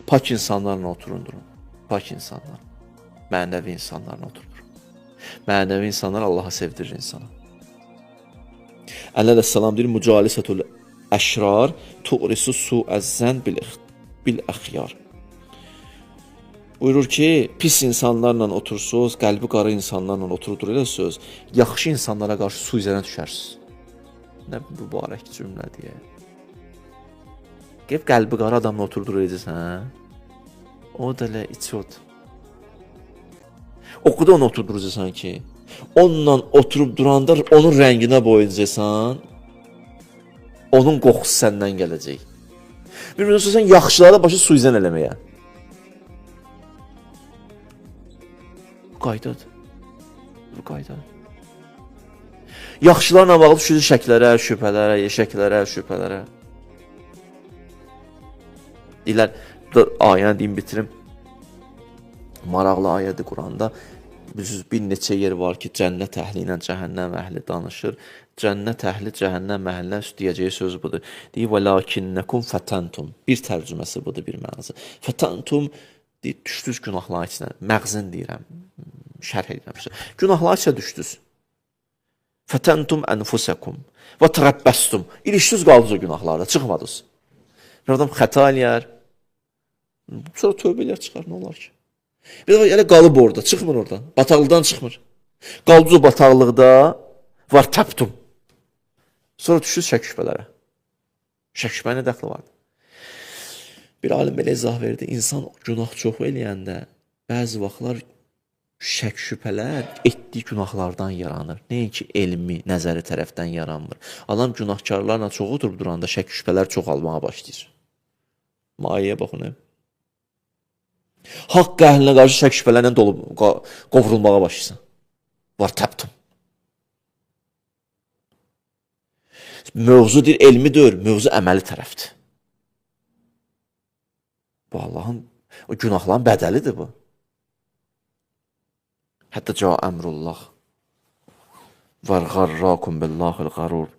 Pak insanlarla oturun durun. Pak insanlar. Mənəvi insanlarla oturun durun. Mənəvi insanlar Allaha sevdirir insanı. Əli əleyhissalam deyir, mücalisətul əşrar tu'risu su'əzzən bil əxyar. Buyurur ki, pis insanlarla otursuz, qəlbi qara insanlarla oturur elə söz, yaxşı insanlara qarşı suizənə düşərsiniz. Nə mübarək cümlə deyə. Qeyb qəlbi qara adamla oturdur edəcəksən, hə? O da elə içot. O qədər onu oturduracaqsan ki, onunla oturub duranda onun rənginə boyayacaqsan, onun qoxusu səndən gələcək. Bir müddət sonra sən yaxşılara başı suizən eləməyə. Bu qaydadır. Bu qaydadır. Yaxşılarla bağlı düşür şəklərə, şübhələrə, şəklərə, şübhələrə. Deyirlər, bu da ayəni deyim bitirim. Maraqlı ayədir Quranda. Düz bir neçə yer var ki, cənnət əhli ilə cəhənnəm əhli danışır. Cənnət əhli cəhənnəm əhlinə deyəcəyi söz budur. Deyir, vəlakinnəkum fətəntum. Bir tərcüməsi budur, bir mənası. Fətəntum, deyir, düşdünüz günahların içinə. Məğzin deyirəm, şərh edirəm sizə. Günahların içinə düşdünüz. Fətəntum ənfusəkum və tərəbbəstum. İlişdiniz qaldınız o günahlarda, çıxmadınız. Bir adam xəta eləyər, sonra tövbə eləyər, çıxar, nə olar ki? Bir dəfə elə qalıb orada, çıxmır oradan, bataqlıqdan çıxmır. Qaldı o bataqlıqda, var təptum. Sonra düşür şək şübhələrə. Şək şübhəyə nə dəxli vardı? Bir alim belə izah verdi, insan günah çox eləyəndə bəzi vaxtlar şək şübhələr etdiyi günahlardan yaranır. Nəinki elmi, nəzəri tərəfdən yaranmır. Adam günahkarlarla çox oturub duranda şək şübhələr çoxalmağa başlayır. Mayəyə baxın. Haqq əhlinə qarşı şək şübhələrlə dolub, qovrulmağa başlayırsan. Var təptum. Mövzu deyir, elmi deyil, mövzu əməli tərəfdir. Bu Allahın, o günahların bədəlidir bu. Hətta ca əmrullah və qarrakum billahil qarur.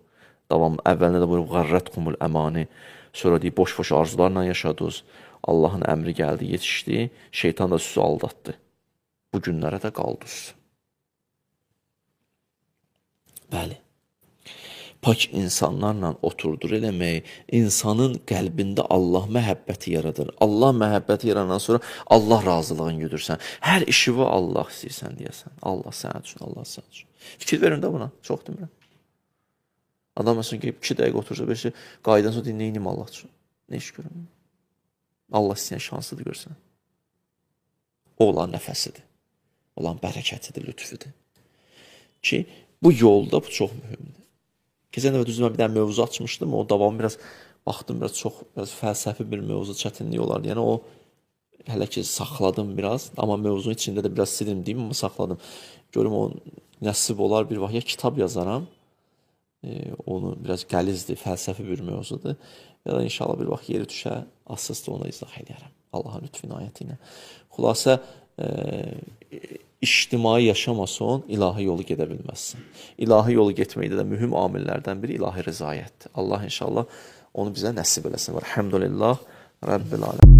Davam, əvvəlində də buyurub, qarrətkumul əmani. Sonra deyir, boş-boş arzularla yaşadınız. Allahın əmri gəldi, yetişdi. Şeytan da sizi aldatdı. Bu günlərə də qaldınız. Bəli. Pak insanlarla oturdur eləmək insanın qəlbində Allah məhəbbəti yaradır. Allah məhəbbəti yarandan sonra Allah razılığını güdürsən. Hər işi var Allah istəyirsən deyəsən. Allah sənin üçün, Allah sənin üçün. Fikir verin də buna, çox demirəm. Adam məsələn ki, 2 dəqiqə otursa, bir şey, qayıdan sonra deyir, neynim Allah üçün? Nə iş görüm? Allah istəyən şansıdır görsən. O olan nəfəsidir. Olan bərəkətidir, lütfüdür. Ki, bu yolda bu çox mühümdür. Keçən dəfə düzdür, mən bir dənə mövzu açmışdım, o davamı biraz baxdım, biraz çox biraz fəlsəfi bir mövzu, çətinlik olardı. Yəni o hələ ki saxladım biraz, amma mövzunun içində də biraz silim deyim, amma saxladım. Görüm o nəsib olar bir vaxt ya kitab yazaram, onu biraz qəlizdir, fəlsəfi bir mövzudur. Ya da inşallah bir vaxt yeri düşər, asısdır ona izah eləyərəm. Allahın lütfü inayəti ilə. Xülasə, ictimai yaşamasan, ilahi yolu gedə bilməzsən. İlahi yolu getməkdə də mühüm amillərdən biri ilahi rəzayətdir. Allah inşallah onu bizə nəsib eləsin. Elhamdülillah Rabbil alemin.